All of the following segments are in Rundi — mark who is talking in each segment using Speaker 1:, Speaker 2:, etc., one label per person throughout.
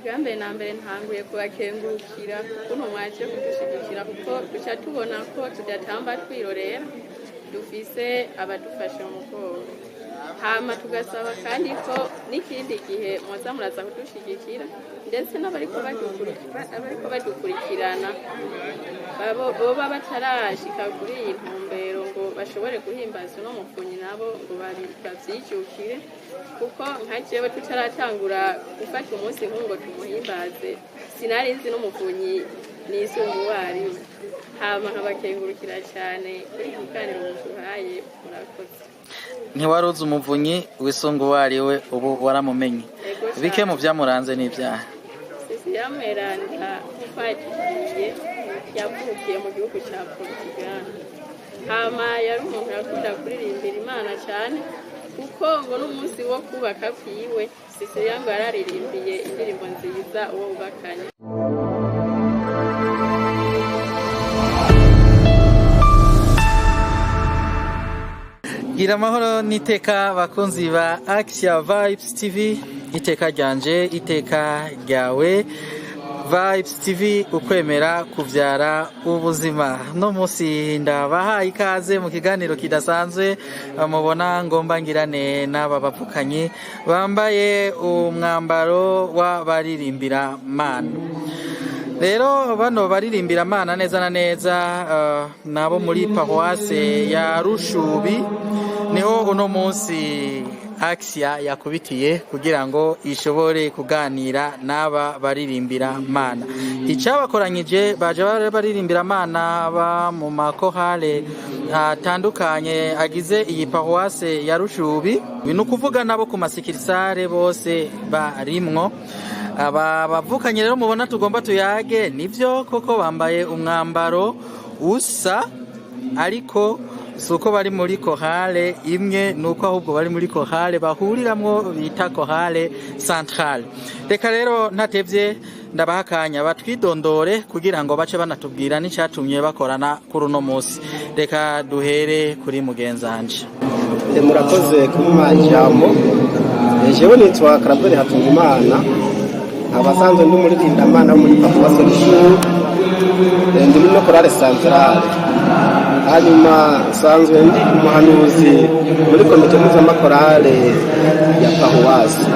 Speaker 1: Bwa mbere na mbere ntanguye kubakengurukira ukuntu mwaje kudushyigikira, kuko duca tubona ko tudatamba twirorera, dufise abadufashe mu mugongo. Hama tugasaba kandi ko n'ikindi gihe muza muraza kudushyigikira, ndetse n'abariko badukurikirana boba batarashika kuri iyi ntumbero ngo bashobore guhimbaza uno muvunyi, nabo ngo bavyijukire, kuko nka jewe tutaratangura gufata umunsi nk'ubu ngo tumuhimbaze, sinari nzi n'umuvunyi nisunga uwo ariwe. Hama nkabakengurukira cyane kuri iki kiganiro muduhaye. Murakoze.
Speaker 2: Ntiwari uzi umuvunyi wisunga uwo ari we, ubu waramumenye.
Speaker 1: Ego.
Speaker 2: Bike mu byamuranze n'ibyaha.
Speaker 1: Cecilia Mweranda, nk'uko yatubwiye, yavukiye mu gihugu cya Portugal. Hama yari umuntu yakunda kuririmbira Imana cyane, kuko ngo n'umunsi wo kubaka kwiwe Cecilia ngo yararirimbiye indirimbo nziza uwo bubakanye.
Speaker 2: Gira amahoro n'iteka, bakunzi ba Axia Vibes TV. Iteka ryanje, iteka ryawe. Vibes TV, ukwemera kuvyara ubuzima. No musi ndabahaye ikaze mu kiganiro kidasanzwe mubona ngomba ngirane n'aba bavukanyi bambaye umwambaro w'abaririmbira Mana. Rero bano baririmbira Mana neza na neza nabo muri paruwase ya Rushubi, niho uno munsi Axia yakubitiye kugira ngo ishobore kuganira n'aba baririmbira Mana. Icabakoranyije, baje baririmbira Mana ba mu makorale atandukanye agize iyi paruwase ya Rushubi, ni ukuvuga nabo ku masikirisare bose barimwo. Aba bavukanye rero mubona tugomba tuyage, nivyo koko bambaye umwambaro usa, ariko si uko bari muri korale imwe, ni uko ahubwo bari muri korale bahuriramwo bita korale centrale. Reka rero ntatevye ndabaha akanya batwidondore kugira ngo bace banatubwira n'icatumye bakorana kuri uno munsi. Reka duhere kuri mugenzanje.
Speaker 3: Murakoze kumpa ijambo. Jewe nitwa Karaberi Hatungimana, nkaba asanzwe ndi umuririmbamana wo muri paruwasi Rushubi. Ndi muri no korale santarare. Hanyuma nsanzwe ndi umuhanuzi muri komite mpuzamakorale ya paruwasi.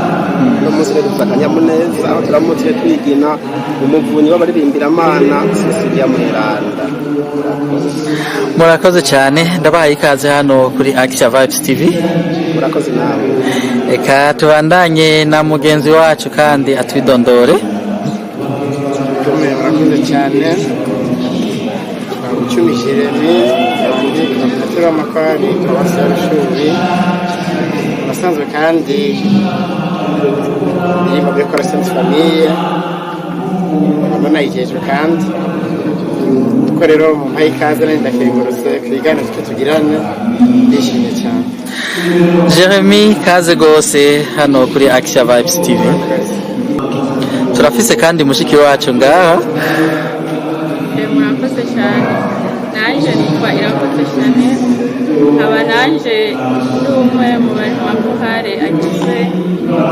Speaker 3: Uno munsi rero dufite akanyamuneza aho turamutse twigina umuvunyi w'abaririmbamana Cecilia Mweranda. Murakoze.
Speaker 2: Murakoze cyane, ndabahaye ikaze hano kuri Axia Vibes TV.
Speaker 3: Murakoze nawe.
Speaker 2: Reka tubandanye na mugenzi wacu kandi atwidondore.
Speaker 4: Tume, murakoze cyane. Twagucumi Jeremy, ndi coordinateur w'amakorali paruwasi ya Rushubi. Abasanzwe kandi ndirimba muri chorale Sainte Famille, nkaba nayijejwe kandi. Kuko rero mumpaye ikaze, nari ndakengurutse ku kiganiro twe tugirane, ndishimye cyane.
Speaker 2: Jeremy, kaze gose hano kuri Axia Vibes TV.
Speaker 4: Murakoze.
Speaker 2: Turafise kandi mushiki wacu ngaha.
Speaker 1: Murakoze cyane. Nanje nitwa Irakoze Chanel, nkaba nanje ndi umwe mu bari mu makorale agize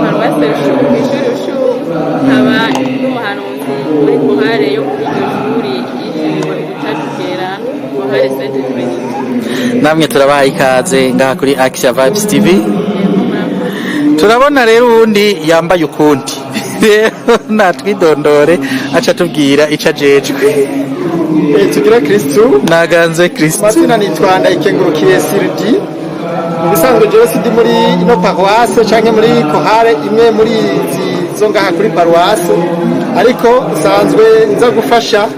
Speaker 1: paruwase Rushubi, kw'ishuri Rushubi, nkaba n'umuhanuzi muri korale yo kuri iryo shuri yitiriwe Ubutatu Bweranda, korale Sainte Trinité.
Speaker 2: Namwe turabahaye ikaze ngaha kuri Axia Vibes TV.
Speaker 1: Yego, murakoze.
Speaker 2: Turabona rero uwundi yambaye ukundi, rero natwidondore aca tubwira ico ajejwe.
Speaker 4: Tugira Kristu.
Speaker 2: Naganze Kristu.
Speaker 4: Amazina nitwa Ndayikengurukiye Sirdi. Mu bisanzwe jewe sindi muri ino paruwase canke muri korale imwe muri izi zo ngaha kuri paruwase, ariko nsanzwe nza gufasha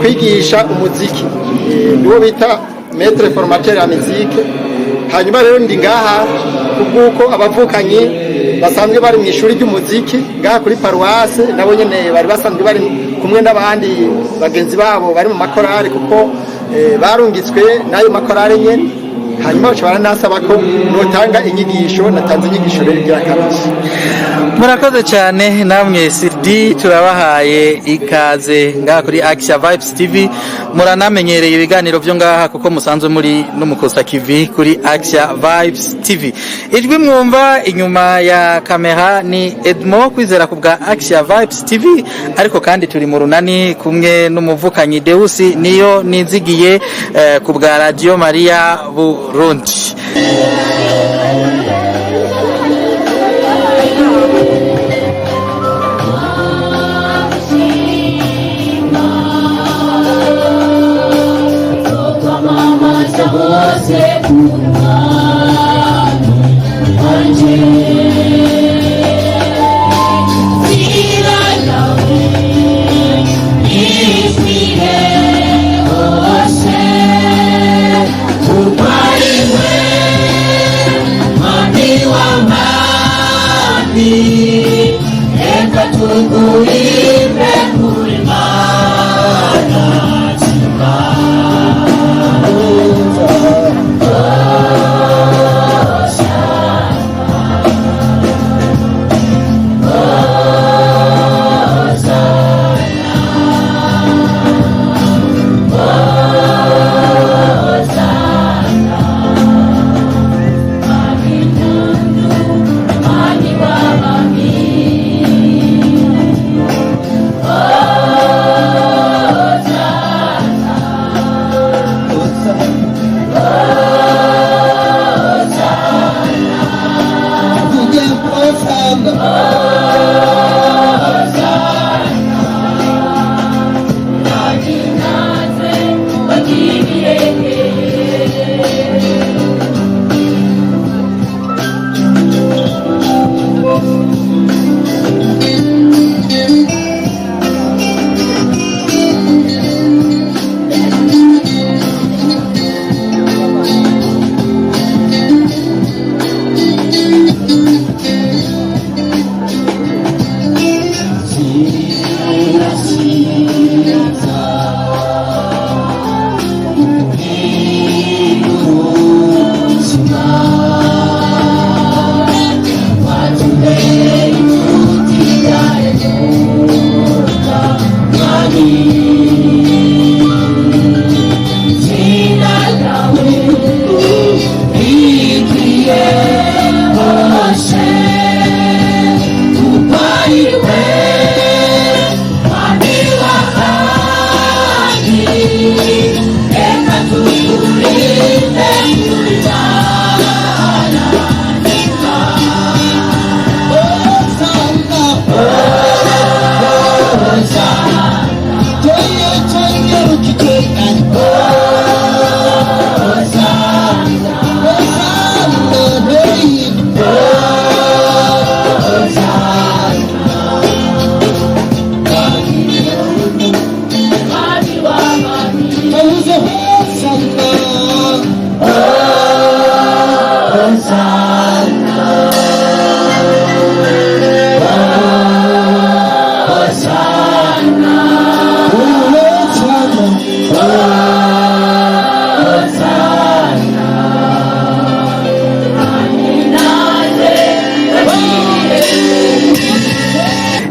Speaker 4: kwigisha umuziki. Niwo bita maître formateur ya musique. Hanyuma rero ndi ngaha kubw'uko abavukanyi basanzwe bari mu ishuri ry'umuziki ngaha kuri paruwase, nabo nyene bari basanzwe bari kumwe n'abandi bagenzi babo bari mu makorari, kuko barungitswe n'ayo makorari nyene. Hanyuma baca baranasaba ko notanga inyigisho. Natanze inyigisho rero igira kabiri.
Speaker 2: Murakoze cyane namwe Sirdi, turabahaye ikaze ngaha kuri Action Vibes TV. Muranamenyereye ibiganiro byo ngaha kuko musanzwe muri n'umukosa kivi kuri Action Vibes TV. Ijwi mwumva inyuma ya kamera ni Edmo Kwizera ku bwa Action Vibes TV, ariko kandi turi mu runani kumwe n'umuvukanyi Deusi niyo nizigiye ku bwa Radio Maria Burundi.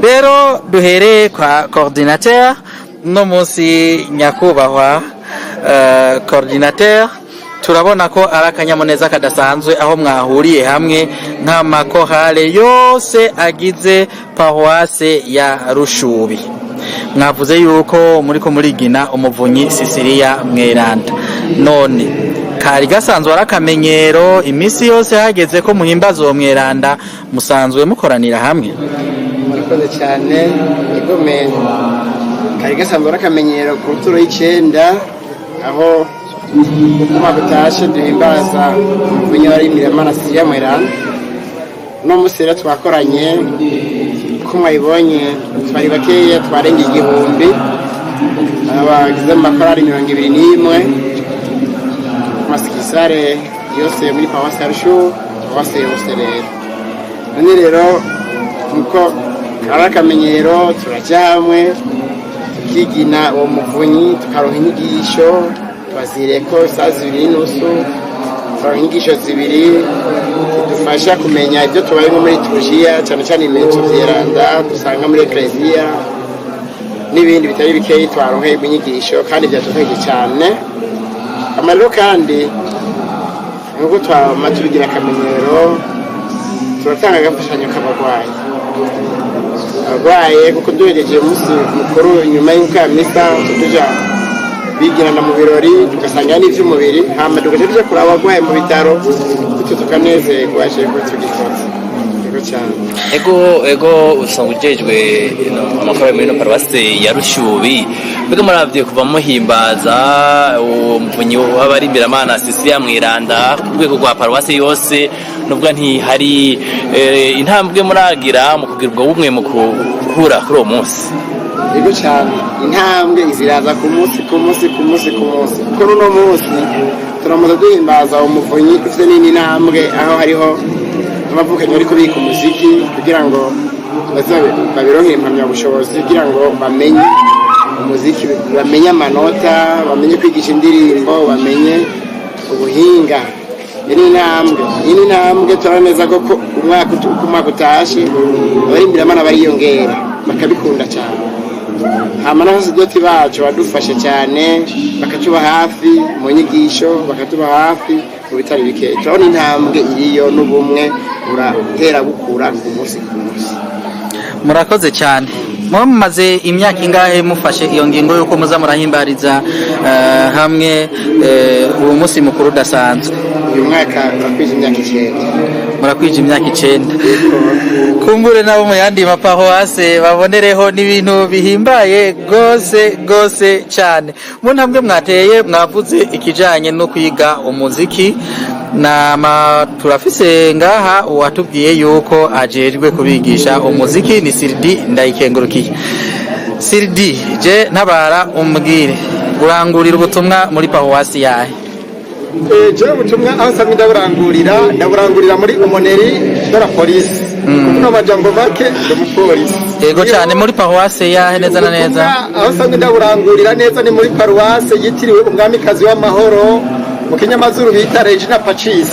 Speaker 2: Rero duhere kwa coordinateur no munsi, nyakubahwa coordinateur, turabona ko ari akanyamuneza kadasanzwe aho mwahuriye hamwe nk'amakorale yose agize paruwase ya Rushubi. Mwavuze yuko muriko murigina umuvunyi Sisiriya Mweranda. None kari gasanzwe ari akamenyero, iminsi yose hageze ko muhimbaza uwo mweranda musanzwe mukoranira hamwe?
Speaker 3: Murakoze cyane. Igome, kari gasanzwe ari akamenyero ku ruturo y'icenda, aho umwaka utashe duhimbaza umuvunyi wari Miramana Siriya Mweranda. Uno munsi rero twakoranye, ko mwayibonye twari bakeya, twarenga 1000, abagize amakorari 21 masikisare yose muri paruwasi ya Rushubi, paruwasi yose. Rero none rero nkuko ari akamenyero, turajya hamwe tukigina uwo muvunyi, tukaronka inyigisho. Twaziriye ko saa 2:30.
Speaker 5: Turonka inyigisho zibiri zidufasha kumenya ibyo tubayemo muri liturujia, cyane cyane ibimenyetso vyeranda dusanga muri ekleziya n'ibindi bitari bikeyi. Twaronkeye inyigisho kandi byadufashije cyane amariro. Kandi nkuko twama tubigira akamenyero, turatanga agafashanyo k'abarwayi abarwaye, kuko duhereje umunsi mukuru, inyuma y'uko ya misa tuja bigirana mu birori, tugasanga n'ivy'umubiri, hama tugaca tuja kuraba abarwaye mu bitaro, bityo tukanezerwa ko tugikoze. Yego cyane.
Speaker 6: Ego, usanga ujejwe amakorali muri ino paruwase ya Rushubi. Mbega muravye kuva muhimbaza uwo muvunyi w'abarimbiramana Cecilia Mweranda ku rwego rwa paruwase yose, nubwo ntihari intambwe muragira mu kugira ubwo bumwe mu guhura kuri uwo munsi?
Speaker 5: Yego cyane, intambwe ziraza ku munsi ku munsi ku munsi ku munsi, kuko n'uno munsi turamaze duhimbaza umuvunyi dufite n'indi ntambwe, aho hariho abavukanyi bari kubika umuziki kugira ngo baze babironkere impamyabushobozi, kugira ngo bamenye umuziki, bamenye amanota, bamenye kwigisha indirimbo, bamenye ubuhinga. Iyi ni intambwe, iyi ni intambwe. Turabona neza ko umwaka uko umwaka utashe abarimbiramana bariyongera, bakabikunda cyane. Hama n'abasasedoti bacu badufasha cyane, bakatuba hafi mu nyigisho, bakatuba hafi mu bitari bikeya. Turabona intambwe iriyo n'ubumwe buratera bukura ku munsi ku munsi.
Speaker 2: Murakoze cyane. Muba mumaze imyaka ingahe mufashe iyo ngingo y'uko muza murahimbariza hamwe uwo munsi mukuru udasanzwe?
Speaker 5: Uyu mwaka turakwije imyaka 9.
Speaker 2: Murakwije imyaka 9. Kumbure nabo mu yandi maparuwase babonereho, n'ibintu bihimbaye gose gose cyane. Mu ntambwe mwateye, mwavuze ikijanye no kwiga umuziki nama. Turafise ngaha uwatubwiye yuko ajejwe kubigisha umuziki, ni Sirdi Ndayikengurukiye. Sirdi, je ntabara umbwire, urangurira ubutumwa muri paruwasi yahe?
Speaker 4: Jewe ubutumwa aho nsanzwe ndaburangurira muri aumônerie de la police. Kuvuga amajambo make, ndi umupolisi.
Speaker 2: Yego cyane. Muri paruwasi yahe neza na neza?
Speaker 4: Ubutumwa aho nsanzwe ndaburangurira neza ni muri paruwase yitiriwe Umwamikazi w'Amahoro, mu kinyamazuru bita Regina Pacis.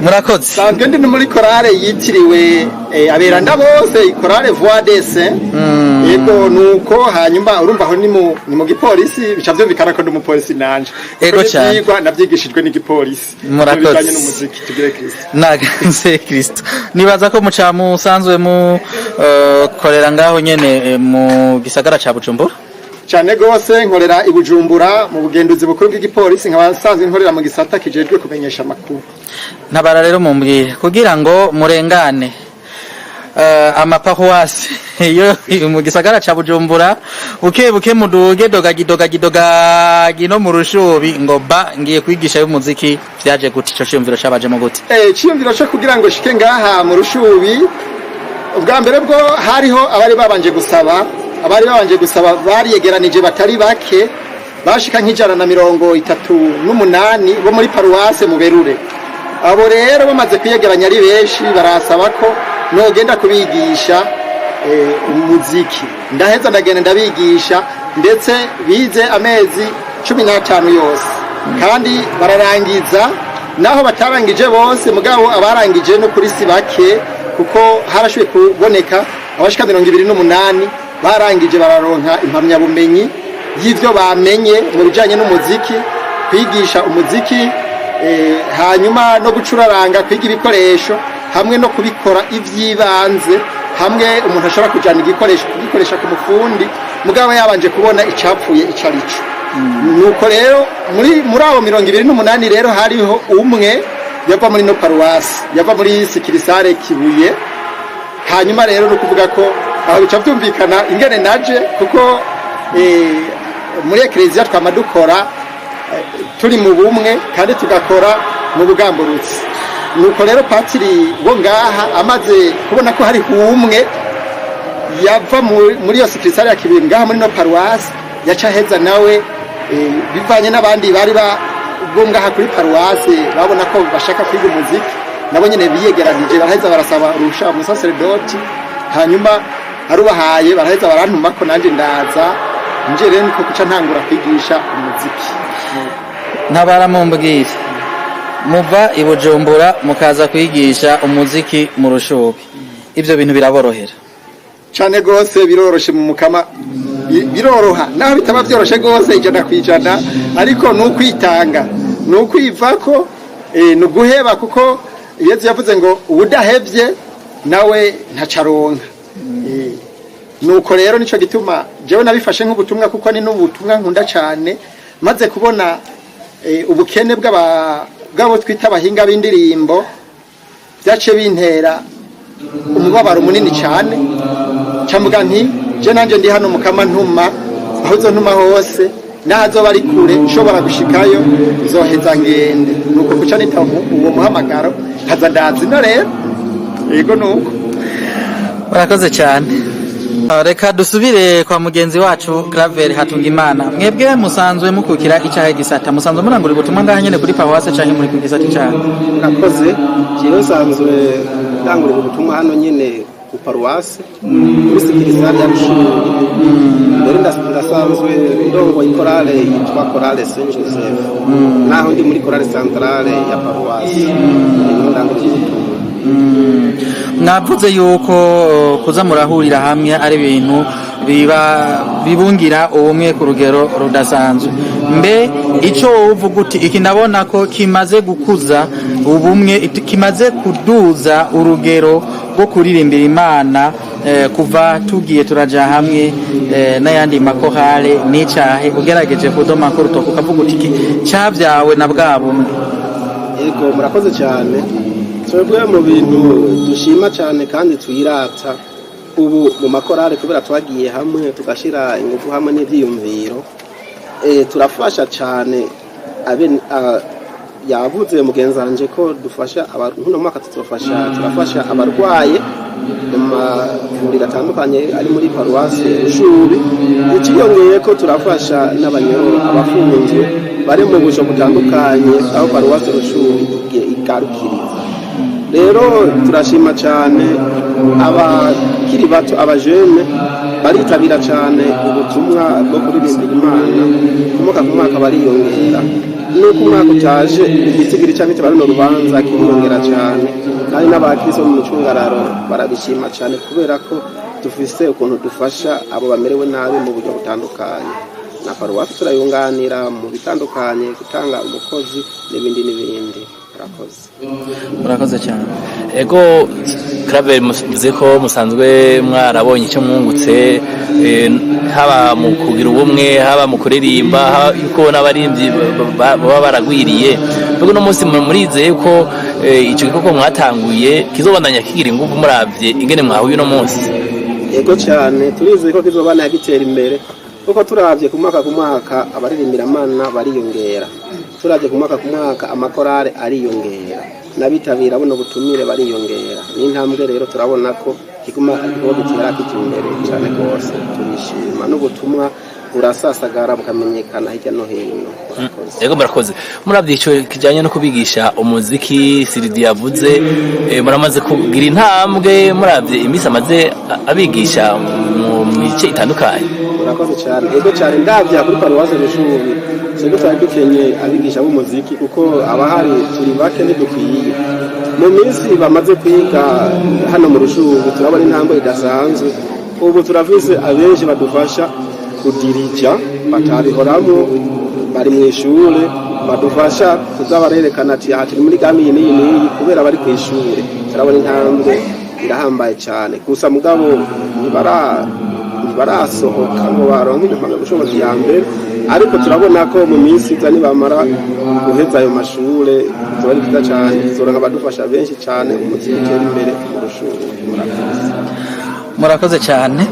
Speaker 2: Murakoze.
Speaker 4: Sanzwe ndi muri korale yitiriwe aberanda bose, korale Voix des Saints. Yego, nuko hanyuma urumva aho ni mu gipolisi, bica vyumvikana ko ndi umupolisi nanje.
Speaker 2: Ego
Speaker 4: Kuko
Speaker 2: cane.
Speaker 4: n'ivyigwa navyigishijwe n'igipolisi.
Speaker 2: Murakoze.
Speaker 4: Bijanye n'umuziki. Tugire Kristo.
Speaker 2: Naganze Kristo. Nibaza ko muca musanzwe mu korera ngaho nyene mu gisagara ca Bujumbura.
Speaker 4: Cyane gose, nkorera i Bujumbura mu bugenduzi bukuru bw'igipolisi, nkaba nsanzwe nkorera mu gisata kijejwe kumenyesha amakuru.
Speaker 2: Ntabara rero mumbwire, kugira ngo murengane amaparuwasi yo mu gisagara ca Bujumbura, buke buke muduge dogagi dogagi dogagi no mu Rushubi, ngo ba ngiye kwigisha y'umuziki, vyaje gute? Ico ciyumviro cabajemo gute?
Speaker 4: Ciyumviro cyo kugira ngo shike ngaha mu Rushubi, ubwa mbere bwo hariho abari babanje gusaba, bariyegeranije batari bake, bashika nk'138 bo muri paruwase Muberure. Abo rero bamaze kwiyegeranya ari benshi, barasaba ko nogenda kubigisha umuziki. Ndaheza ndagenda ndabigisha, ndetse bize amezi 15 yose kandi bararangiza. Naho batarangije bose, mugabo abarangije no kuri si bake, kuko harashoboye kuboneka abashika 28 barangije, bararonka impamyabumenyi y'ivyo bamenye mu bijanye n'umuziki, kwigisha umuziki, hanyuma no gucuraranga, kwiga ibikoresho hamwe no kubikora ivy'ibanze, hamwe umuntu ashobora kujana igikoresho kugikoresha ku mufundi, mugabo yabanje kubona icapfuye ico arico. Nuko rero muri abo 28 rero hariho umwe yava muri no paruwasi, yava muri succursale Kibuye. Hanyuma rero no kuvuga ko aho bica byumvikana ingene naje, kuko muri ekleziya twama dukora turi mu bumwe kandi tugakora mu bugamburutsi. Nuko rero patiri wo ngaha amaze kubona ko hari umwe yava muri iyo succursale ya Kibuye ngaha muri no paruwasi, yaca aheza nawe bivanye n'abandi bari bo ngaha kuri paruwasi babona ko bashaka kwiga umuziki, nabo nyene biyegeranije, baraheza barasaba urusha umusaseredoti, hanyuma arubahaye, baraheza barantuma ko nanjye ndaza. Nje rero niko kuca ntangura kwigisha umuziki.
Speaker 2: Ntabara mumbwire, Muva i Bujumbura mukaza kwigisha umuziki mu Rushubi, ivyo bintu biraborohera?
Speaker 4: Cane gose, biroroshe mu Mukama, biroroha naho bitaba byoroshe gose 100%, ariko ni ukwitanga, ni ukwivako, ni uguheba, kuko Yezu yavuze ngo uwudahevye nawe ntacaronka. Nuko rero nico gituma jewe nabifashe nk'ubutumwa, kuko ni n'ubutumwa nkunda cane. Maze kubona ubukene bw'abo twita abahinga b'indirimbo, byaciye bintera umubabaro munini cyane. Camuga nti je nanje ndi hano, Mukama, ntuma aho uzontuma hose, naho azoba ari kure nshobora gushikayo, nzoheza ngende. Nuko kuca nitaba uwo muhamagaro, nkaza ndaza ino rero. Yego, nuko.
Speaker 2: Murakoze cyane. Reka dusubire kwa mugenzi wacu Claver Hatungimana. Mwebwe musanzwe mukukira icahe gisata? Musanzwe murangura ubutumwa ngaha nyene kuri paruwase canke muri ku gisata icahe?
Speaker 3: Murakoze. Jewe nsanzwe ndangurira ubutumwa hano nyene ku paruwase, muri succursale ya Rushubi. Mbere ndasanzwe ndongoye ikorale yitwa Korale Saint Joseph, naho ndi muri korale centrale ya paruwase, niho ndangurira ubutumwa.
Speaker 2: Mwavuze yuko kuza murahurira hamwe ari ibintu biba bibungira ubumwe ku rugero rudasanzwe. Mbe ico wowe uvuga uti iki ndabona ko kimaze gukuza ubumwe, kimaze kuduza urugero rwo kuririmbira Imana, kuva tugiye turaja hamwe n'ayandi makorale, n'icahe ugerageje kudoma ko urutoki ukavuga uti iki cabyawe na bwa bumwe?
Speaker 3: Yego, murakoze cyane. Twebwe mu bintu dushima cyane kandi twirata ubu mu makorale, kubera twagiye hamwe tugashyira ingufu hamwe n'ibyiyumviro, turafasha cyane. Yavuze mugenzi wanje ko dufasha nk'uno mwaka tuzofasha, turafasha abarwaye mu mavuriro atandukanye ari muri paruwasi Rushubi. Ikiyongeye ko turafasha n'abanyoro, abafunzwe bari mu busho butandukanye aho paruwasi Rushubi igarukiriza. Rero turashima cyane, abakiri bato, abajene baritabira cyane ubutumwa bwo kuririmbira Imana. Ku mwaka ku mwaka bariyongera, nuko umwaka utaje igitigiri cy'abitaba runo rubanza kiriyongera cyane, kandi n'abakristo mu micungararo barabishima cyane, kubera ko dufise ukuntu dufasha abo bamerewe nabi mu buryo butandukanye, na paruwasi turayunganira mu bitandukanye, gutanga umukozi n'ibindi n'ibindi. Murakoze.
Speaker 2: Murakoze cyane.
Speaker 6: Ego, Claver, muvuze ko musanzwe mwarabonye icyo mwungutse, haba mu kugira ubumwe, haba mu kuririmba, haba yuko n'abaririmbyi baba baragwiriye. Mbega uno munsi murizeye ko ico gikorwa mwatanguye kizobandanya kigira ingufu, muravye ingene mwahuye uno munsi?
Speaker 3: Yego cyane, turizeye ko kizobana gitera imbere, kuko turavye ku mwaka ku mwaka abaririmbira bariyongera, turavye ku mwaka ku mwaka amakorale ariyongera, n'abitabira buno butumire bariyongera. N'intambwe rero turabona ko kiguma igikorwa gitera kija imbere cyane rwose. Turishima, n'ubutumwa burasasagara bukamenyekana hirya no hino. Murakoze.
Speaker 6: Yego, murakoze. Muravye ico kijanye no kubigisha umuziki Siridi yavuze, muramaze kugira intambwe muravye iminsi amaze abigisha mu mice itandukanye?
Speaker 3: Murakoze cyane. Ego cyane, ndabya kuri paruwase Rushubi, twebwe twari dukenye abigisha b'umuziki, kuko abahari turi bake, ntidukwiye. Mu minsi bamaze kwiga hano mu Rushubi, turabona intambwe idasanzwe. Ubu turafise abenshi badufasha kudirija batabihoramo, bari mu ishure, badufasha kuza barerekana ati aha turi muri gamme iyi n'iyi n'iyi, kubera bari ku ishure. Turabona intambwe irahambaye cyane. Gusa mugabo ntibarasohoka ngo baronke impamyabushobozi ya mbere, ariko turabona ko mu minsi iza nibamara guheza ayo mashure bizoba ari byiza cyane, tuzoronka abadufasha benshi cyane, umuziki utera imbere mu Rushubi. Murakoze.
Speaker 2: Murakoze cyane.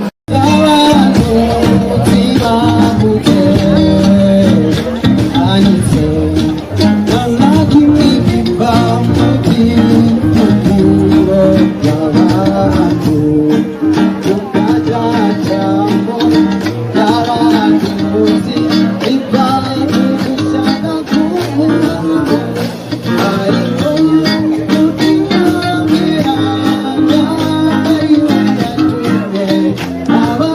Speaker 7: Thank you.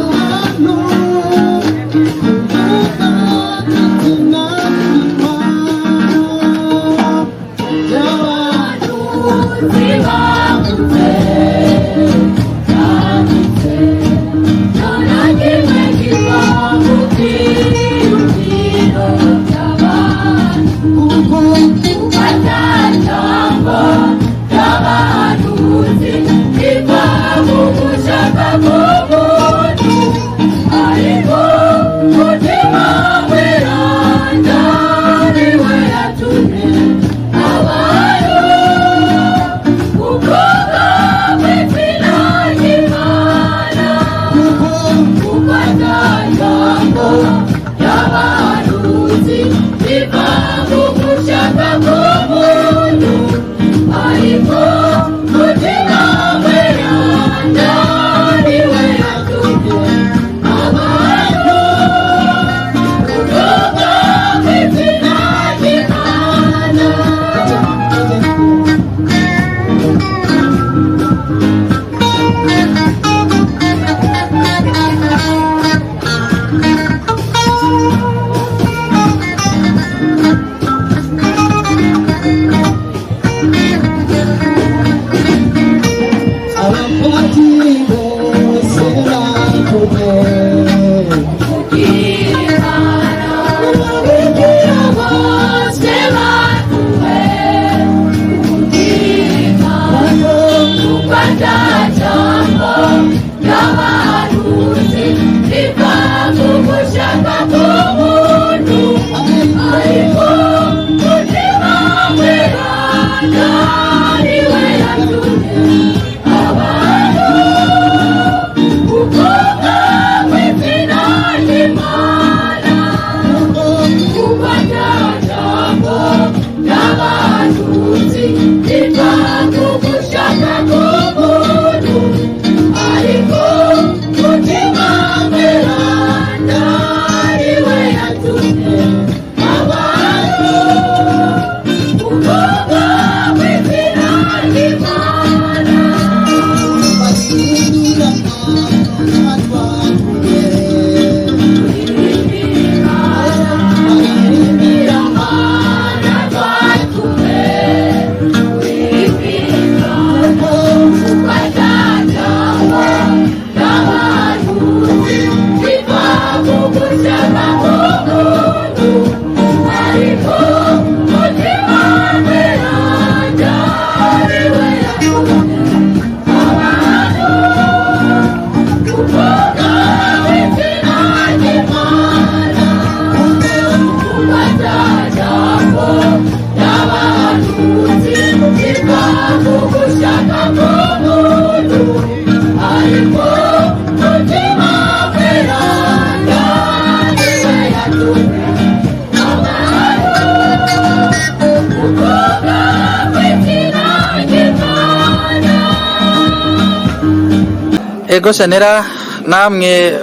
Speaker 2: Ego Shanera, namwe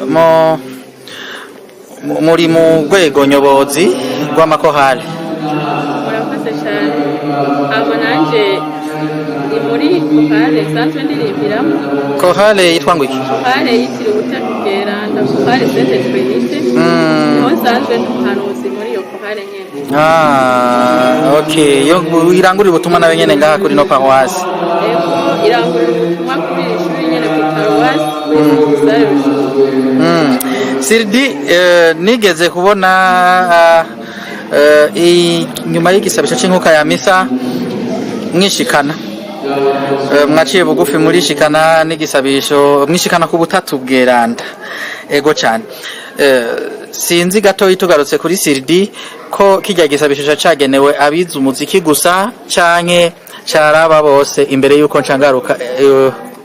Speaker 2: muri mu rwego nyobozi rw'amakorali.
Speaker 1: Murakoze cyane. Hama nanjye ni muri korale nsanzwe ndirimbiramo.
Speaker 2: Korale yitwa ngo iki?
Speaker 1: Korale yitiriwe Ubutatu Bweranda, korale Sainte Trinité. Niho nsanzwe ndi umuhanuzi muri iyo korale nyene.
Speaker 2: Ah, okay, yo irangurira ubutumwa nawe nyene ngaha kuri no paruwasi?
Speaker 1: Ego, irangurira ubutumwa kuri iri shuri nyene, ku paruwasi, kuri sale Rushubi.
Speaker 2: Sirdi, nigeze kubona inyuma y'igisabisho c'inkuka ya misa mwishikana, mwaciye bugufi murishikana n'igisabisho, mwishikana ku Butatu Bweranda. Ego cyane. Sinzi gatoyi, tugarutse kuri Sirdi, ko kirya gisabisho cagenewe abize umuziki gusa canke caraba bose, imbere yuko ncangaruka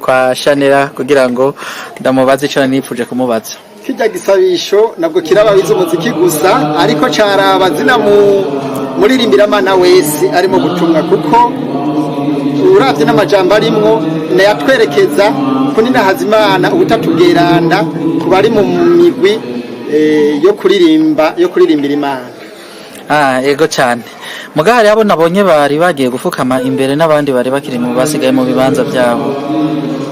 Speaker 2: kwa Shanera kugira ngo ndamubaze ico nipfuje kumubaza.
Speaker 4: Kirya gisabisho ntabwo kiraba abize umuziki gusa, ariko caraba zina mu muririmbiramana wese ari mu butumwa, kuko uravye n'amajambo arimwo nayatwerekeza kunina Hazimana Ubutatu Bweranda ku bari mu migwi yo kuririmba, yo kuririmbira Imana.
Speaker 2: Ah, ego cyane. Muga hari abo nabonye bari bagiye gufukama imbere n'abandi bari bakiri mu basigaye mu bibanza byabo.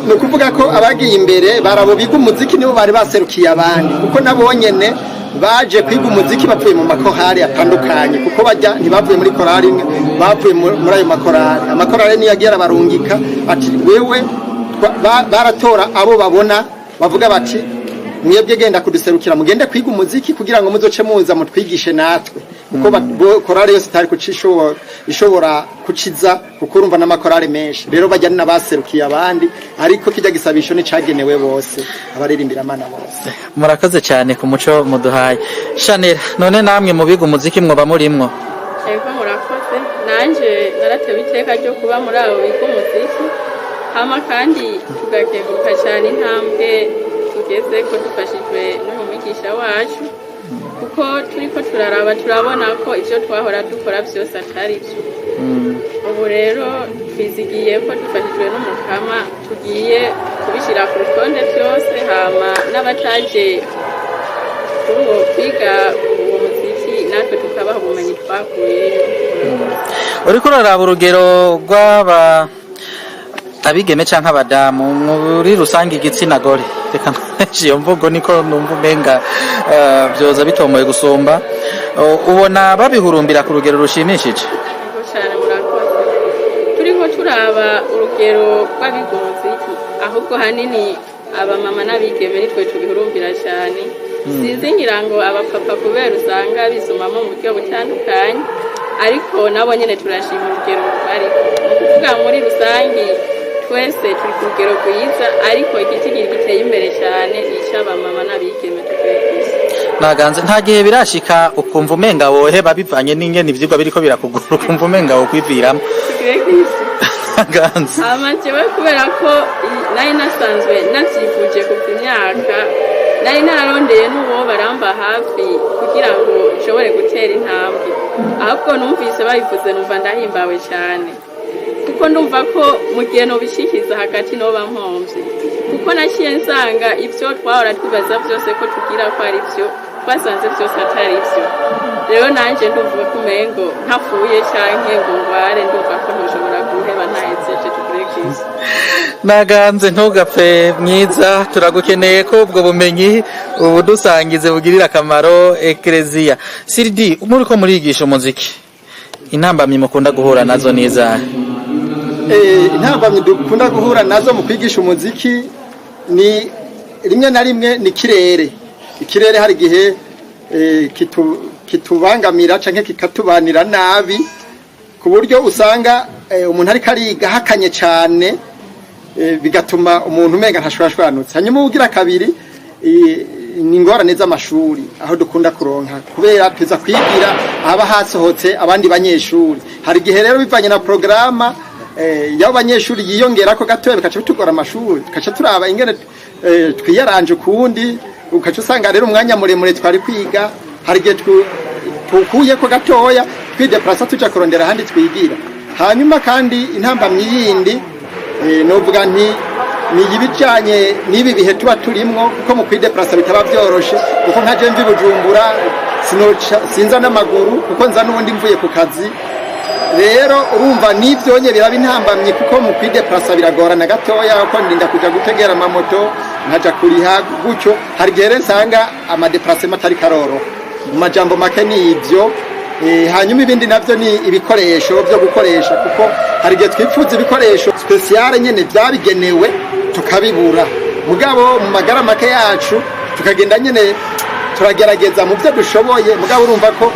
Speaker 4: Ni ukuvuga ko abagiye imbere barabo biga umuziki, nibo bari baserukiye abandi, kuko nabo nyene baje kwiga umuziki bavuye mu makorali atandukanye, kuko bajya ntibavuye muri korali imwe, bavuye muri ayo makorali. Amakorali niyo yagiye arabarungika ati wewe baratora abo babona, bavuga bati: "Mwebwe genda kuduserukira, mugende kwiga umuziki kugira ngo muzoce muza mutwigishe natwe", kuko korali yose itari kucishobora ishobora kuciza, kuko urumva n'amakorali menshi. Rero bajya n'abaserukiye abandi, ariko kijya gisabisho nticagenewe bose, abaririmbira Mana bose.
Speaker 2: Murakoze cyane ku muco muduhaye. Shanera, none namwe mu biga umuziki mwoba murimwo?
Speaker 1: Ego, murakoze. Nanje naratewe iteka ryo kuba muri abo biga umuziki. Hama kandi tugakenguruka cyane intambwe tugeze ko dufashijwe n'umwigisha wacu, kuko turiko turaraba turabona ko ivyo twahora dukora byose atari byo. Ubu rero twizigiye ko dufashijwe n'Umukama tugiye kubishyira ku rutonde byose, hama n'abataje kuri uwo kwiga uwo muziki natwe tukabaha ubumenyi twakuyeyo.
Speaker 2: Uriko uraraba urugero rw'aba abigeme canke abadamu muri rusange, igitsina gore, reka nkoreshe iyo mvugo, niko numva umenga vyoza bitomoye gusumba. Ubona babihurumbira ku rugero rushimishije?
Speaker 1: Yego cyane, murakoze. Turiko turaba urugero rw'abiga umuziki, ahubwo hanini Abamama n'abigeme nitwe tubihurumbira cyane. Sinzi, ngira ngo abapapa kubera usanga bisumamo mu buryo butandukanye, ariko nabo nyine turashima urugero bariko. Ni ukuvuga muri rusange twese turi ku rugero rwiza, ariko igitigiri giteye imbere cyane ni icy'abamama n'abigeme tuvuye ku isi.
Speaker 2: Naganze, nta gihe birashika ukumva umenga woheba bivanye n'ingene ivyigwa biriko birakugora, ukumva umenga wokwiviramo?
Speaker 1: Tuvuye ku isi.
Speaker 2: Naganze.
Speaker 1: Hama jewe kubera ko nari nasanzwe navyifuje kuva imyaka, nari nararondeye n'uwo baramba hafi kugira ngo nshobore gutera intambwe. Ahubwo numvise babivuze numva ndahimbawe cyane, kuko ndumva ko mu gihe nobishikiza hagati noba mpomvye, kuko naciye nsanga ibyo twahora twibaza byose ko tugira ko ari byo, twasanze byose atari byo. Rero nanje ndumva ko umengo ntapfuye canke ngo ngware, ndumva ko ntoshobora guheba ntahejeje tukurekiza.
Speaker 2: Naganze, ntugapfe mwiza, turagukeneye ko ubwo bumenyi ubudusangize bugirira akamaro ekereziya. Siridi, muriko murigisha umuziki, intambamyi mukunda guhura nazo n'izahe?
Speaker 4: Intambamyi dukunda guhura nazo mu kwigisha umuziki ni rimwe na rimwe ni ikirere. Ikirere hari igihe kitubangamira canke kikatubanira nabi, ku buryo usanga umuntu ariko ariga hakanye cane, bigatuma umuntu umenga ntashwashwanutse. Hanyuma ubugira kabiri ni ingorane z'amashuri aho dukunda kuronka, kubera tuza kwigira haba hasohotse abandi banyeshuri. Hari igihe rero bivanye na porogaramu y'abo banyeshuri yiyongera ko gatoya, bikaca bitugora amashuri, tukaca turaba ingene twiyaranje ukundi, ukaca usanga rero umwanya muremure twari kwiga hari igihe tukuye ko gatoya twideplasa tuja kurondera ahandi twigira. Hanyuma kandi intambamyi yindi, novuga nti ni ibijanye n'ibi bihe tuba turimwo, kuko mu kwideplasa bitaba vyoroshe, kuko nka je mvi Bujumbura sinza n'amaguru, kuko nza n'ubundi mvuye ku kazi. Rero urumva n'ivyonye biraba intambamyi, kuko mu kwideplasa biragorana gatoya, kuko ndinda kuja gutegera amamoto nkaja kuriha gutyo. Hari igihe rero nsanga amadéplacement atari karoroha. Mu majambo make ni ivyo. Hanyuma ibindi navyo ni ibikoresho byo gukoresha, kuko hari igihe twipfuza ibikoresho spécial nyene vyabigenewe tukabibura. Mugabo mu magara make yacu tukagenda nyene turagerageza mu byo dushoboye. Mugabo urumva ko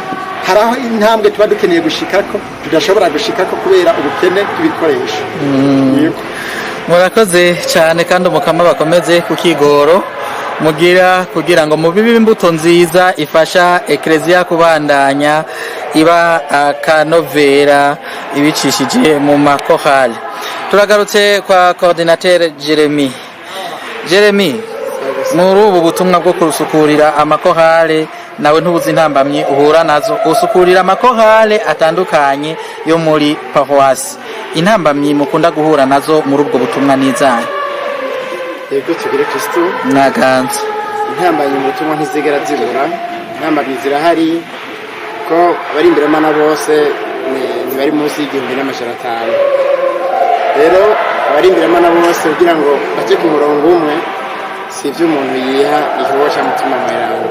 Speaker 4: hari aho intambwe tuba dukeneye gushikako tudashobora gushikako kubera ubukene bw'ibikoresho. Yego.
Speaker 2: Murakoze cyane, kandi Umukama bakomeze ku kigoro mugira kugira ngo mubibe imbuto nziza ifasha ekereziya kubandanya iba akanovera ibicishije mu makorali. Turagarutse kwa coordinateur Jeremy. Jeremy, muri ubu butumwa bwo kusukurira amakorale, nawe ntubuze intambamyi uhura nazo. Usukurira amakorale atandukanye yo muri paroisse, intambamyi mukunda guhura nazo muri ubwo butumwa n'izahe?
Speaker 5: Yego, tugire Kristo.
Speaker 2: Mwaganze.
Speaker 5: Intambamyi mu butumwa ntizigera zibura, intambamyi zirahari, ko abari imbere mana bose ntibari munsi y'1500. Rero abari imbere mana bose kugira ngo baje ku murongo umwe, si ibyo umuntu yiha igikorwa cya Mutima Mweranda.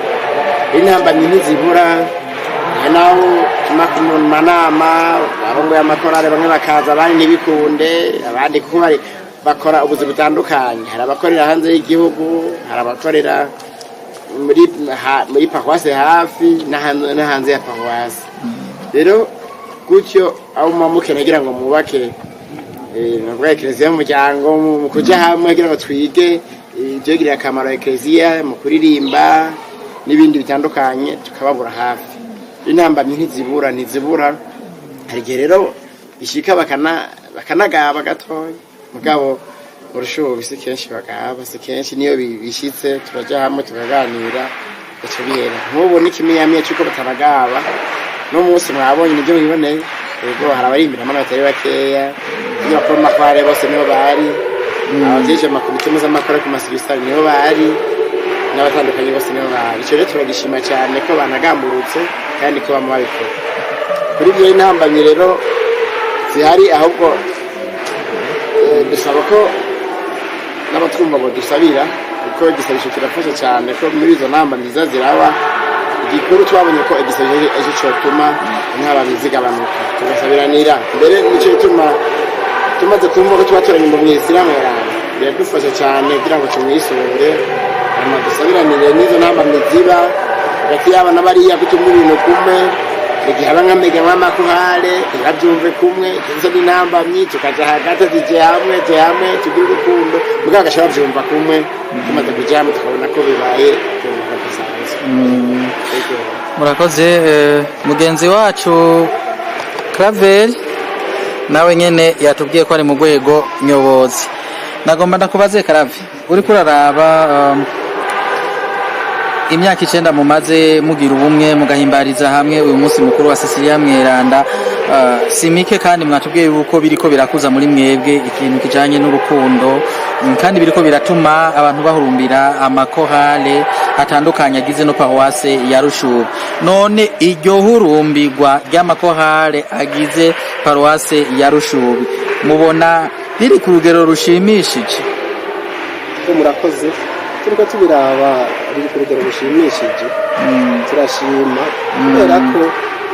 Speaker 5: Intambamyi ntizibura. Hari n'aho tuma mu manama abarongoye amakorale bamwe bakaza, abandi ntibikunde, abandi kuko bari bakora ubuzi butandukanye. Hari abakorera hanze y'igihugu, hari abakorera muri paruwase hafi no hanze ya paruwase. Rero gutyo aho muba mukeneye kugira ngo mwubake, navuga ekereziya y'umuryango, mu kuja hamwe kugira ngo twige ivyogirira akamaro ekereziya mu kuririmba n'ibindi bitandukanye, tukababura hafi. Intambamyi ntizibura, ntizibura. Hari igihe rero bishika bakanagaba gatoya, mugabo murushubi si kenshi bagaba, si kenshi. Niyo bishitse turaja hamwe tukaganira, gaca bihera. Nk'ubu n'ikimiyamiya c'uko bataragaba no munsi mwabonye nibyo mwiboneye. Yego, hari abarimbira amana batari bakeya, iyo bakora amakware bose niho bari, abajeje amakomite mpuzamakorale ku masigisitari niho bari, n'abatandukanye bose niho bari. Ico rero turagishima cyane ko banagamburutse kandi ko bama babikora. Kuri ibyo intambamyi rero zihari, ahubwo dusaba ko n'abatwumva bodusabira, kuko igisabisho kirafasha cyane, ko muri izo ntambamyi ziza ziraba, igikuru twabonye ko igisabisho ejo cotuma intambamyi zigabanuka, tugasabiranira. Mbere nico gituma tumaze kumva ko tuba turanye mu mwisilamu yaranga. Biradufasha cyane kugira ngo tumwisunge, hanyuma dusabiranire n'izo ntambamyi ziba hagati y'aba n'abariya, kutumva ibintu kumwe. Igihe aba nkamega nk'amakorale ntibabyumve kumwe, izo ni intambamyi, tukaja hagati, tuje hamwe, tuje hamwe, tugire urukundo, mugabo bagaca bavyumva kumwe. Tumaze kuja hamwe tukabona ko bibaye ibintu bidasanzwe. Ego.
Speaker 2: Murakoze. Mugenzi wacu Claver nawe nyene yatubwiye ko ari mu rwego nyobozi. Nagomba ndakubaze, Claver, uriko uraraba imyaka 9 mumaze mugira ubumwe, mugahimbariza hamwe uyu munsi mukuru wa Cecilia Mweranda, si mike, kandi mwatubwiye yuko biriko birakuza muri mwebwe ikintu kijanye n'urukundo, kandi biriko biratuma abantu bahurumbira amakorale atandukanye agize no paruwase ya Rushubi. None iryo hurumbirwa ry'amakorale agize paruwase ya Rushubi mubona riri ku rugero rushimishije?
Speaker 3: Ko murakoze. Turiko tubiraba, riri ku rugero rushimishije. Turashima kubera ko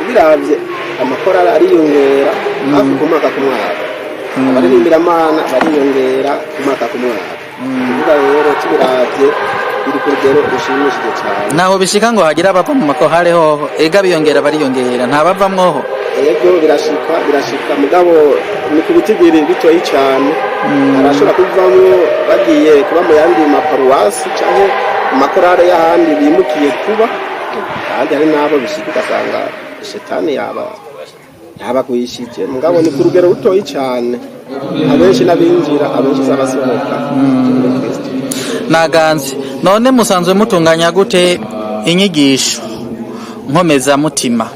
Speaker 3: ubiravye amakorali ariyongera hafi ku mwaka ku mwaka, abaririmbira bariyongera ku mwaka ku mwaka. Kuvuga rero tubiravye biri ku rugero rushimishije cyane.
Speaker 2: Ntaho bishika ngo hagire abava mu makorale hoho? Ega biyongera, bariyongera, ntabavamwoho?
Speaker 3: Yego, birashika, birashika, mugabo ni ku bitigiri bitoyi cyane. Arashobora kuvamwo bagiye kuba mu yandi maparuwasi cyangwa mu makorale y'ahandi bimukiye kuba, kandi hari n'abo bishika ugasanga shetani yaba yabagwishije, mugabo ni ku rugero rutoyi cyane. Abenshi n'abinjira, abenshi z'abasohoka muri Kristo.
Speaker 2: Naganze. None musanzwe mutunganya gute inyigisho nkomezamutima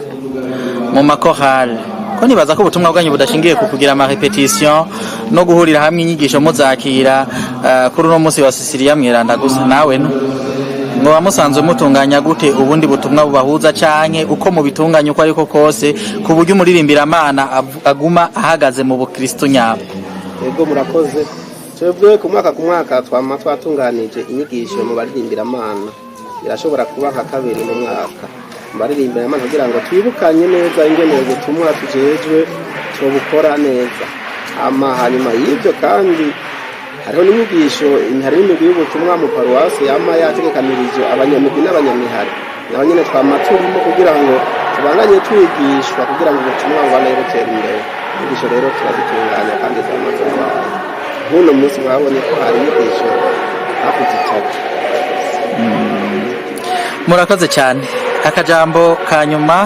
Speaker 2: mu makorale? Ko nibaza ko ubutumwa bwanyu budashingiye ku kugira ama répétition no guhurira hamwe, inyigisho muzakira kuri uno munsi wa Cecilia Mweranda gusa, nawe no mwoba musanzwe mutunganya gute ubundi butumwa bubahuza, canke uko mubitunganya uko ariko kose, ku buryo umuririmbira-mana aguma ahagaze mu bukristo nyabwo?
Speaker 3: Yego, murakoze. Twebwe ku mwaka ku mwaka twama twatunganije inyigisho mu baririmbira-mana. Birashobora kuba nka kabiri mu mwaka mu baririmbira-mana, kugira ngo twibukanye neza ingene ubutumwa tujejwe tubukora neza. Hama hanyuma y'ibyo kandi hariho n'inyigisho, hari n'imigwi y'ubutumwa mu paruwasi yama yategekanirije abanyamigwi n'abanyamihari. Nabo nyene twama turimo kugira ngo tubandanye twigishwa, kugira ngo ubutumwa bubandanye butera imbere. Inyigisho rero turazitunganya kandi zama zabaye. Nk'uno munsi mwabonye ko hari inyigisho hafi 3.
Speaker 2: Murakoze cyane. Akajambo ka nyuma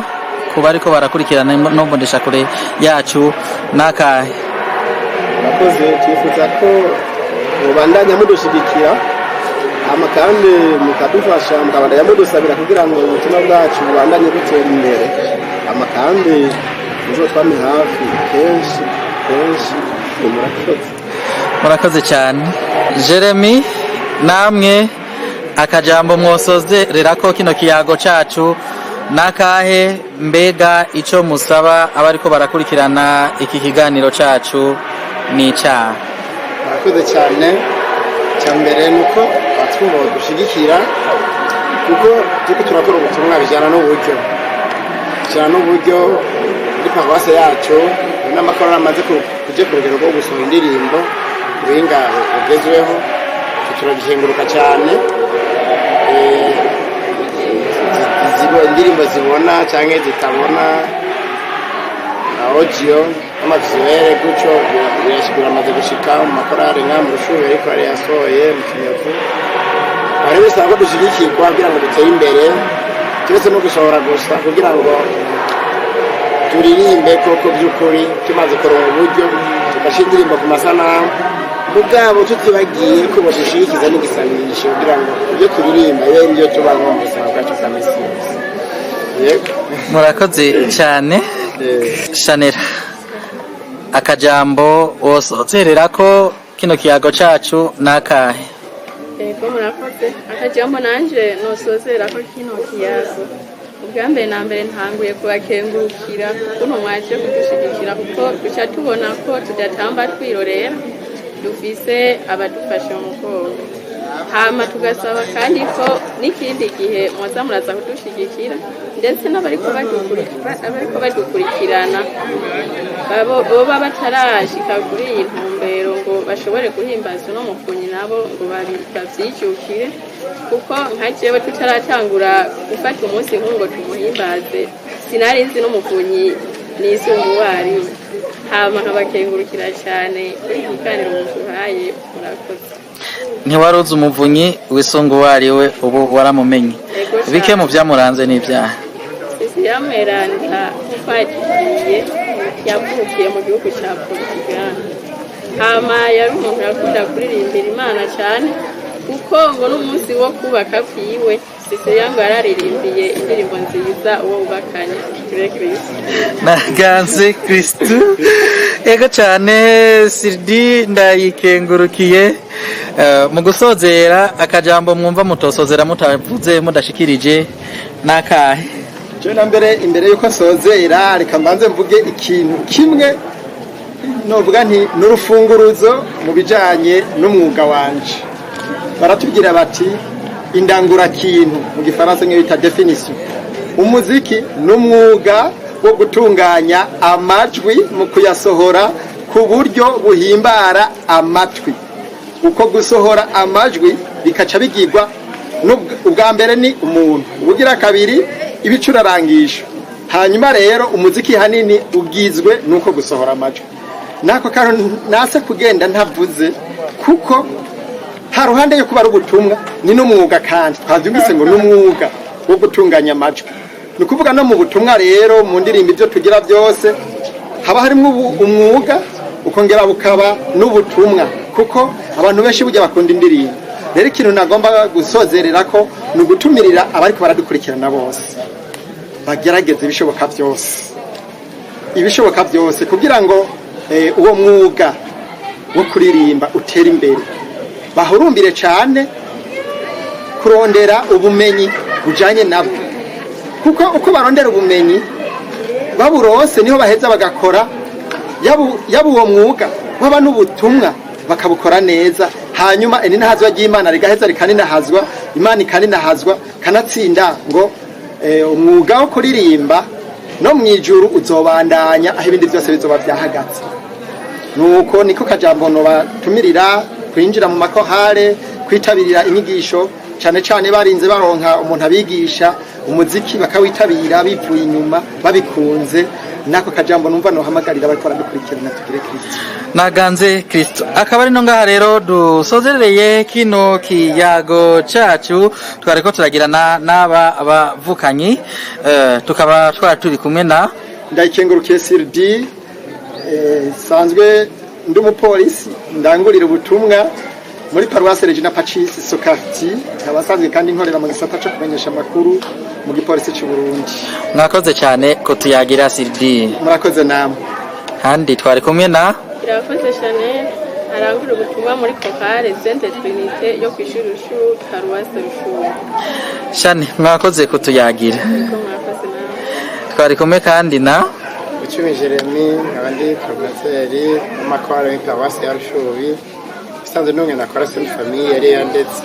Speaker 2: ku bariko barakurikirana no mboneshakure yacu n'akahe?
Speaker 3: Murakoze. Twifuza ko mubandanya mudushigikira, hama kandi mukadufasha, mukabandanya mudusabira kugira ngo ubutumwa bwacu bubandanye butera imbere, hama kandi muzotwame hafi kenshi kenshi. Murakoze.
Speaker 2: Murakoze cyane. Jeremy, namwe akajambo mwosozerera ko kino kiyago cacu nakahe? Mbega ico musaba abariko barakurikirana iki kiganiro cacu ni icaha?
Speaker 5: Murakoze cyane. Icya mbere ni uko abatwumva badushigikira, kuko turiko turakora ubutumwa bijyana n'uburyo, bijyana n'uburyo. Muri paruwase yacu hari n'amakorali amaze kuja ku rugero rwo gusohora indirimbo ku buhinga bugezweho. Turabikenguruka cyane. Indirimbo zibona cyangwa zitabona, audio n'ama visuel gutyo, biramaze gushika mu makorali nka mu Rushubi, ariko yari yasohoye mu Kinyovu. Hari bisaba ko dushyigikirwa kugira ngo dutere imbere, turetse no gusohora gusa, kugira ngo turirimbe koko by'ukuri. Tumaze kuronka uburyo, tugashyira indirimbo ku masanamu, mugabo tutibagiye ko badushigikiza n'igisabisho, kugira ngo ibyo turirimba bibe ibyo tubamo mu buzima bwacu bwa misi yose. Yego.
Speaker 2: Murakoze cyane. Shanera, akajambo wosozerera ko kino kiyago cacu nakahe?
Speaker 1: Yego, murakoze. Akajambo nanje nosozera ko kino kiyago, ubwa mbere na mbere ntanguye kubakengurukira ukuntu mwaje kudushigikira, kuko duca tubona ko tudatamba twirorera, dufise abadufashe mu mugongo. Hama tugasaba kandi ko n'ikindi gihe mwoza muraza kudushigikira, ndetse n'abariko badukurikirana boba batarashika kuri iyi ntumbero ngo bashobore guhimbaza uno muvunyi, nabo ngo bavyijukire, kuko nka jewe tutaratangura gufata umunsi nk'uwo ngo tumuhimbaze, sinari nzi n'umuvunyi nisunga uwo ariwe. Hama nkabakengurukira cyane kuri iki kiganiro muduhaye. Murakoze.
Speaker 2: Ntiwaruzi umuvunyi wisunga uwo ari we, ubu waramumenye.
Speaker 1: Yego cane.
Speaker 2: Bike mu byamuranze n'ibyaha.
Speaker 1: Cecilia Mweranda, nk'uko yatubwiye, yavukiye mu gihugu cya Portugal. Hama yari umuntu yakunda kuririmbira Imana cyane, kuko ngo n'umunsi wo kubaka kwiwe Cecilia ngo yararirimbiye indirimbo nziza uwo wubakanye, Tugire Kristo.
Speaker 2: Naganze Kristu. Ego cyane, Sirdi, ndayikengurukiye. Mu gusozera, akajambo mwumva mutosozera mutavuze, mudashikirije, n'akahe?
Speaker 4: Je na mbere, imbere yuko nsozera, reka mbanze mvuge ikintu kimwe novuga nti n'urufunguruzo mu bijanye n'umwuga wanje. Baratubwira bati indangurakintu, mu gifaransa nk'iyo bita définition: umuziki n'umwuga wo gutunganya amajwi mu kuyasohora ku buryo buhimbara amatwi. Uko gusohora amajwi bikaca bigirwa ubwa mbere ni umuntu, ubugira kabiri ibicurarangisho. Hanyuma rero umuziki hanini ugizwe nuko gusohora amajwi. Nako kantu nase kugenda ntavuze, kuko ha ruhande yo kuba ari ubutumwa ni n'umwuga, kandi twavyumvise ngo n'umwuga wo gutunganya amajwi. Ni ukuvuga no mu butumwa rero, mu ndirimbo, ibyo tugira byose haba harimo umwuga, ukongera bukaba n'ubutumwa, kuko abantu benshi burya bakunda indirimbo. Rero ikintu nagomba gusozerera ko ni ugutumirira abariko baradukurikirana bose bagerageza ibishoboka byose, ibishoboka byose, kugira ngo uwo mwuga wo kuririmba utere imbere, bahurumbire cyane kurondera ubumenyi bujanye nabwo, kuko uko barondera ubumenyi baburose niho baheza bagakora yaba uwo mwuga, waba n'ubutumwa, bakabukora neza. Hanyuma ininahazwa ry'Imana rigaheza rikaninahazwa, Imana ikaninahazwa, kanatsinda ngo umwuga wo kuririmba no mu ijuru uzobandanya aho ibindi byose bizoba byahagaze. Nuko niko kajambo batumirira kwinjira mu makorale, kwitabirira inyigisho, cyane cyane barinze baronka umuntu abigisha umuziki, bakawitabira bivuye inyuma babikunze. Nako kajambo numva nohamagarira bariko baradukurikirana. Tugire Kristo.
Speaker 2: Naganze Kristo. Akaba ari no ngaha rero dusozerereye kino kiyago cacu twariko turagirana n'aba bavukanyi. Tukaba twari turi kumwe na
Speaker 4: Ndayikengurukiye Sirdi, sanzwe ndi umupolisi ndangurira ubutumwa muri paruwasi Regina Pacis Socati, nkaba nsanzwe kandi nkorera mu gisata cyo kumenyesha amakuru mu gipolisi cy'u Burundi.
Speaker 2: Mwakoze cyane kutuyagira, Sirdi.
Speaker 4: Murakoze namwe.
Speaker 2: Kandi twari kumwe na
Speaker 1: Irakoze Chanel, arangura ubutumwa muri chorale Sainte Trinité yo kw'ishuri Rushubi, paruwasi Rushubi.
Speaker 2: Shani, mwakoze kutuyagira.
Speaker 1: Niko, mwakoze nawe.
Speaker 2: Twari kumwe kandi na
Speaker 5: Icumi Jeremy, nkaba ndi coordinateur w'amakorali muri paruwasi ya Rushubi, isanzwe n'umwe nakora Sainte Famille yari yandetse.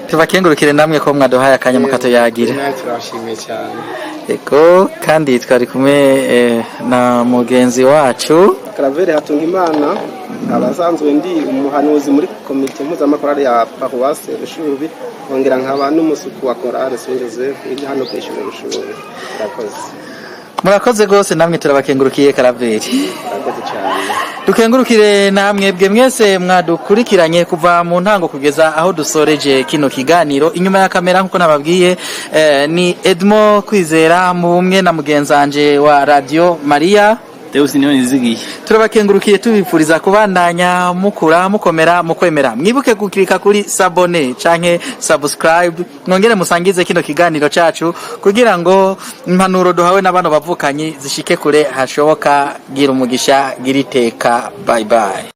Speaker 2: Tubakengurukire namwe ko mwaduhaye akanya mukatuyagira.
Speaker 5: Nawe turabashimiye cyane.
Speaker 2: Ego, kandi twari kumwe na mugenzi wacu
Speaker 3: Karavere Hatungimana, nkaba nsanzwe ndi umuhanuzi muri komite mpuzamakorali ya paruwase Rushubi, nkongera nkaba n'umusuku wa korale Saint Joseph iri hano ku ishuri Rushubi. Murakoze.
Speaker 2: Murakoze rwose, namwe turabakengurukiye, Karaveri.
Speaker 3: Murakoze cyane.
Speaker 2: Dukengurukire namwe bwe mwese mwadukurikiranye kuva mu ntango kugeza aho dusoreje kino kiganiro. Inyuma ya kamera, nkuko nababwiye, ni Edmo Kwizera mu bumwe na mugenzanje wa Radio Maria
Speaker 6: Deus niyo nizigiye.
Speaker 2: Turabakengurukiye, tubifuriza kubandanya mukura mukomera mukwemera. Mwibuke gukirika kuri s'abonner canke subscribe, mwongere musangize kino kiganiro cacu kugira ngo impanuro duhawe n'abano bavukanyi zishike kure hashoboka. Gira umugisha, gira iteka. Bye bye.